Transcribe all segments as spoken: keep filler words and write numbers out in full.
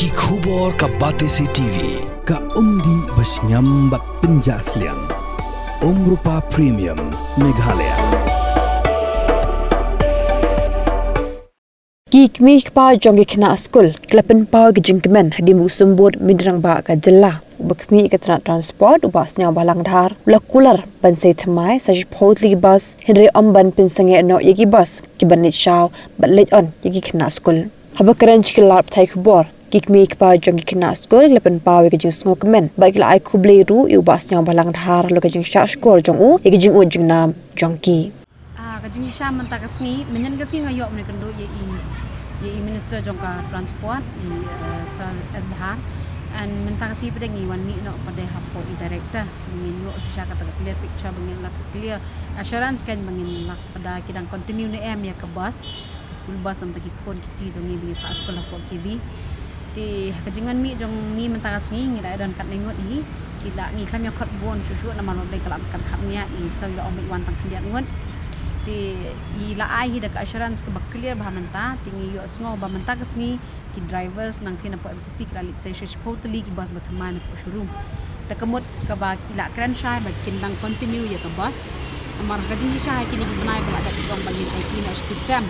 Ki khubor ka Batesi T V, ka umdih ba shngiam bad pynjah sliang. Umrupa Premium, Meghalaya. Ki kmie ki kpa jong ki khynnah skul ki la pynpaw ki jingkmen hadien ba u symbud myntri rangbah ka jylla, uba khmih ïa ka tnat transport, u Bah Sniawbhalang Dhar, u la kular ban sei thymmai sa shiphew tylli ki bus, hynrei ym ban pynsangeh noh ïa ki bus kiban leit shaw bad leit on ïa ki khynnah skul. Haba kren sha ki lad pathai khubor, ki kmie ki kpa jong ki khynnah skul ki la pynpaw ïa ka jingsngewkmen bad ki la ai khublei ruh ïa u Bah Sniawbhalang Dhar halor ka jingshah shkor jong u ïa ka jingud jingnam jong ki. Ah, ka jingshisha mynta ka sngi, mynnin ka sngi nga ïoh mynne kynduh ïa i, ïa i Minister jong ka Transport, i, eh, Sir S Dhar. And mynta ka sngi pat de ngi wan mih noh pat de hapoh i Director, ba ngin ïoh shisha kata ka clear picture, ba ngin lap ka clear assurance kan ba ngin lap pat de ki dang continue ne em ïa ka bus, ka school bus, namar ki khun ki kti jong ngi ba ngi phah skul hapoh K V. Te ha ka jingwan mih jong ngi mynta ka sngi ngi la don katne ngut hi. Ki la, ngi khlem ïa khot bun shuh shuh namar ba ka la kat khatngiah, i Sir i la ong ba i wan tang khyndiat ngut. Te i la ai hi da ka assurance kaba clear bha mynta, te ngi ïohsngew ba mynta ka sngi ki drivers nangtei napoh M T C ki la leit sei sha shiphew tylli ki bus ba thymmai napoh showroom. Te ka mut kaba i la kren shai ba kin dang continue ïa ka bus. Namar ha ka jingshisha ha kine ki bnai ba la dep ong ba ngin aiti noh sha ki stem.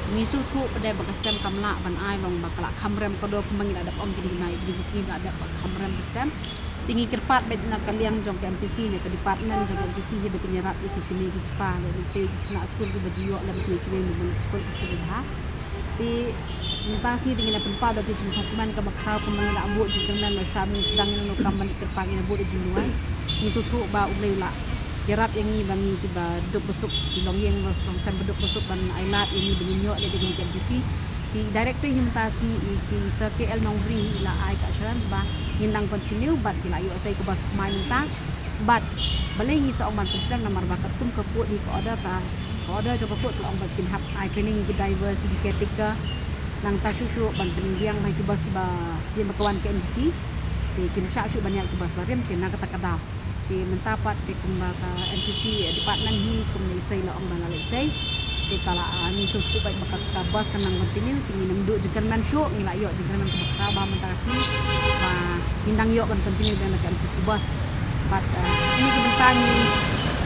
Ngi sngewthuh pat de ba ka stem kam lah ban ai long ba ka la kham rem, ka dor kumba ngi la dep ong kine ki bnai, kine ki sngi ba la dep ba kham rem ka stem. Te ngi kyrpad beit na ka liang jong ka M T C, na ka department jong ka M T C hi ba kin ïarap ïa ki kmie ki kpa, lehse ki khynnah skul kiba ju ïoh lem kine kiwei ba bun skul, ka skul ba bha. Te mynta ka sngi te ngin ïa pynpaw da ka jingsngewkmen kaba khraw kumba ngi la bud jingkyrmen, ba shwa ba ngin sdang ïa kano kam ban kyrpad, ngin ïa bud da jingduwai. Ngi sngewthuh ba U Blei u la ïarap ïa ngi ba ngi kiba duk ba suk, ki longïing longsem ba duk ba suk ban ai lad ïa ngi ba ngin ïoh leit da kine ki M T C. Te i Director hi mynta ka sngi, i ki Sir K L Nongbri hi, i la ai ka assurance ba ngin dang continue bad ki la ïoh sei ka bus thymmai mynta. Bad balei ngi sa ong ban pynslem, namar ba katkum ka court hi, ka order, ka, ka order jong ka court ka la ong ba kin hap ai training ïa ki driver, ïa ki caretaker, nangta shuh shuh ban pynbiang bha ïa ki bus kiba, hadien ba ka wan ka N G T. Te kim shah shuh ban ïaid ki bus barim, te na kata ka daw. Te mynta pat te kumba ka M T C department hi, kumba i Sir i la ong ba la leit sei. Te ka la, ah, ngi sngewthuh beit ba ka, ka bus kan nang continue, te ngin ym duh jingkyrmen shuh, ngi la ïoh jingkyrmen kaba khraw bha mynta ka sngi. Ba ngin dang ïoh ban continue biang da ka M T C bus. Bad, ah, kine ki bynta ngi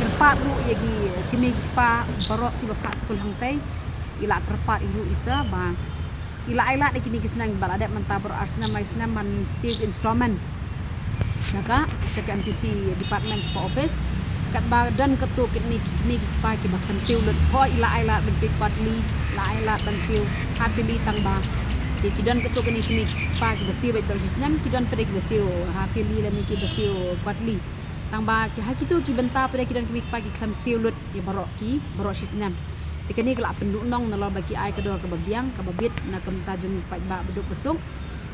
kyrpad ruh ïa ki kmie ki kpa baroh kiba phah skul hangtei. I la kyrpad hi ruh i Sir ba i la ai lad ïa kine ki snem ba la dep mynta baroh ar snem lai snem ban siew installment sha ka, sha ka M T C department, sha ka office. Katba don katto katne ki kmie ki kpa kiba khlem siew lut, hooid i la ai lad ban siew quarterly, la ai lad ban siew half yearly, tang ba te ki don katto katne ki kmie ki kpa kiba siew beit baroh shi snem, ki don pat de kiba siew half yearly lane kiba siew quarterly. Tang ba ki, ha kito ki bynta pat de ki don ki kmie ki kpa ki khlem siew lut ïa baroh ki, baroh shi snem. Te kane ka la pynduhnong nalor ba ki ai ka dor kaba biang, kaba bit na ka bynta jong ngi ki paidbah ba duk ba suk.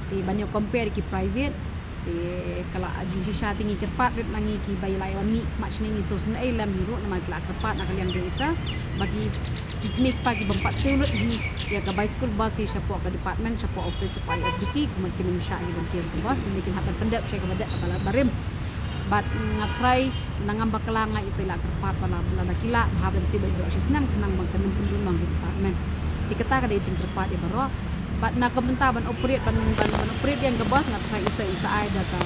Te ban ïa compare ki private, te ka la jingshisha. Te ngi kyrpad rit na ngi kiba ïa la ïa wan mih khmat shane, ngi sngewsynei lem hi ruh namar ki la kyrpad na ka liang jong i Sir ba ki, ki kmie ki kpa ki bym pat siew lut hi ïa ka bicycle bus hi shapoh ka department, shapoh office, shapoh I S B T, kumta kin ym shah hi ban kiew ka bus, ne kin hap ban pyndep sha kaba dep, kaba la barim. Bad nga tharai na ngam bakla, nga i Sir i la kyrpad ba la, lada ki lah, bha ban siew beit baroh shi snem khnang ba kan ym pynduhnong ki department. Te kata ka dei jingkyrpad ïa baroh. Bad na ka bynta ban operate, ban, ban, ban operate biang ka bus, nga tharai i Sir in sa ai da ka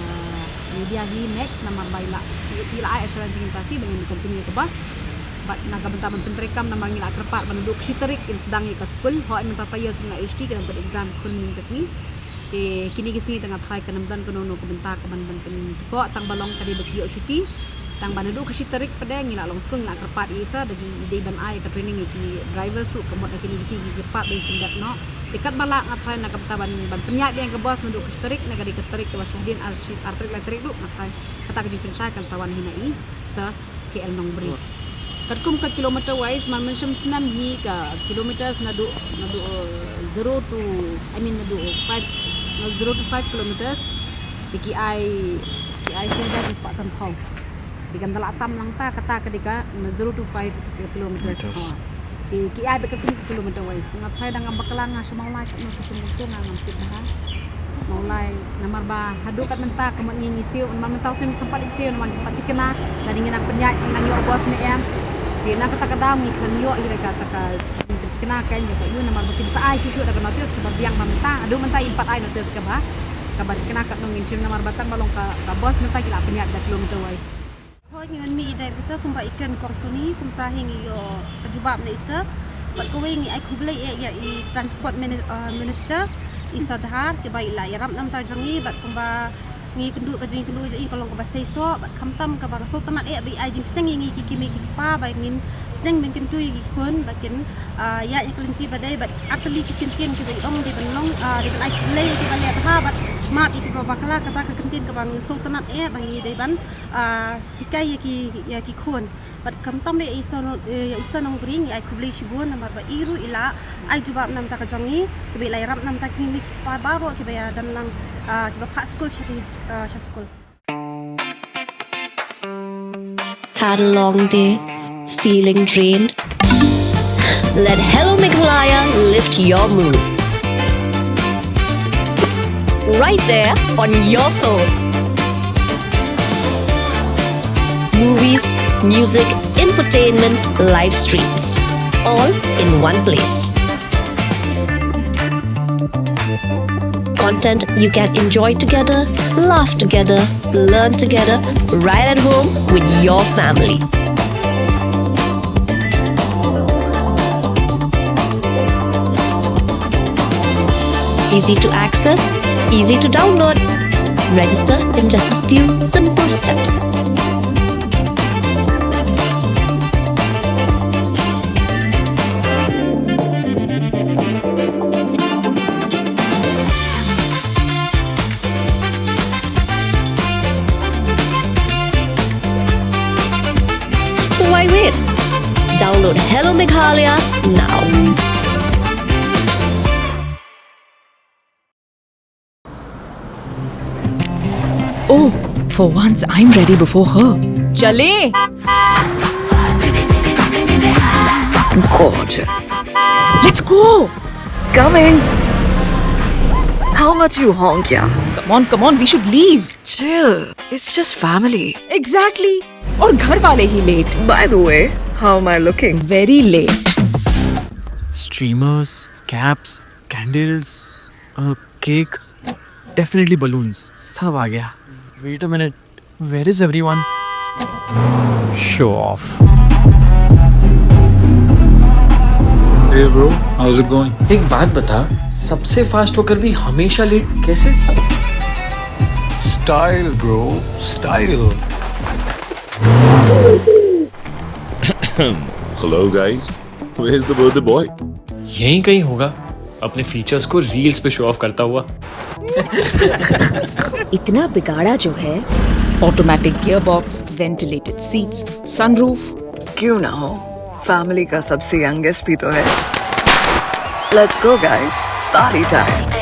media hi next, namar ba i la, i la ai assurance ïa ngi mynta shi ba ngin continue ka bus. Bad na ka bynta ban pyntreikam, namar ngi la kyrpad ba naduh ka shi tarik in sdang ïa ka skul, hooid mynta taïew te ngi la ïoh shuti, ka dang bud exam khun mynne ka sngi. Te kine ki sngi te nga tharai kan ym don kano kano ka bynta ka ban, ban pyntyngkhuh, tang ba long ka dei ba ki ïoh shuti. Tang ba naduh ka shi tarik pat de ngi la long skul, ngi la kyrpad ïa i Sir da ki, i dei ban ai ka training ïa ki drivers ruh, ka mut da kine ki sngi ki kyrpad ba ki pyndep noh. Te katba lah nga tharai na ka bynta ban, ban pynïaid biang ka bus naduh ka shi tarik, na ka dei ka tarik kaba shah hadien, ar shi, ar tarik, lai tarik ruh, nga tharai kata ka jingpynshai kan sa wan hi na i Sir K L Nongbri. Katkum ka kilometer wise, man mynshem snem hi ka kilometers naduh, naduh, uh, zero to, I mean, naduh five, naduh zero to five kilometers. Te ki ai, ki ai shi hajar shi spah sanphew. Te kan da la tam lang ta, kata ka dei ka na zero to five kilometers. Meters. Ha. Te ki ai beit katkum ka kilometer wise. Te nga tharai da ngam bakla, nga shu Mawlai, katno ka shu Mawlai, nga ngam tip bha. Mawlai, namar ba haduh kat mynta ka mut ngi ngi siew, namar mynta u snem ngi khlem pat siew, namar ngi pat thikna, lada ngi nang pynïaid, ngi nang ïoh bus ne em. Te na kata ka daw ngi khlem ïoh hi da kata ka thikna, kan ïa ka ïoh, namar ba kin sa ai shuh shuh da ka notice kaba biang ba mynta, haduh mynta im pat ai notice kaba Kaba kena katno ngin shim namar ba tang ba long ka, ka bus mynta ki la pynïaid da kilometer wise. Hooid, ngi wan mih ïa i director kumba i kren kong Sony, kumta hi ngi ïoh ka jubab na i sir. Bad kawei ngi ai khublei eh ïa i transport mini-, uh, minister, i Sir Dhar, kiba i la ïarap na bynta jong ngi, bad kumba ngi kynduh ka jingkynduh jong i ka long kaba seisoh, bad khamtam kaba nga sngewtynnat eh ba i ai jingsneng ïa ngi ki kmie ki kpa, ba ngin sneng ban kyntu ïa ki khun, ba kin, ah, ïaid ïa ka lynti ba dei, bad artylli ki kyntien kiba i ong dei ban long, ah, dei ban ai khublei ïa kiba leh bha, bad map ïa kiba bakla, kata ka kyntien kaba nga sngewtynnat eh ba ngi dei ban, ah, hikai ïa ki, ïa ki khun. Bad khamtam de ïa i Sir Nong-, eh, ïa i Sir Nongpynim, ngi ai khublei shibun namar ba i ruh i la ai jubab na bynta ka jong ngi, kiba i la ïarap na bynta ki kmie ki kpa baroh kiba ïa don lang, ah, kiba phah skul sha ki, ah, sha skul. Had a long day? Feeling drained? Let Hello Meghalaya lift your mood. Right there on your phone. Movies, music, entertainment, live streams, all in one place. Content you can enjoy together, laugh together, learn together, right at home with your family. Easy to access, easy to download. Register in just a few simple steps. So why wait? Download Hello Meghalaya now. Oh, for once I'm ready before her. चले। Gorgeous. Let's go. Coming. How much you honk, yeah? Come on, come on, we should leave. Chill. It's just family. Exactly. और घर वाले ही late. By the way, how am I looking? Very late. Streamers, caps, candles, a cake. Definitely balloons. सब आ गया. Wait a minute. Where is everyone? Show off. Hey bro, how's it going? एक बात बता, सबसे फास्ट होकर भी हमेशा लेट कैसे? Style bro, style. Hello guys, where's the birthday boy? यहीं कहीं होगा, अपने फीचर्स को रील्स पे शो ऑफ करता हुआ। इतना बिगाड़ा जो है। Automatic gearbox, ventilated seats, sunroof। क्यों ना हो, फैमिली का सबसे यंगेस्ट भी तो है। Let's go guys, party time.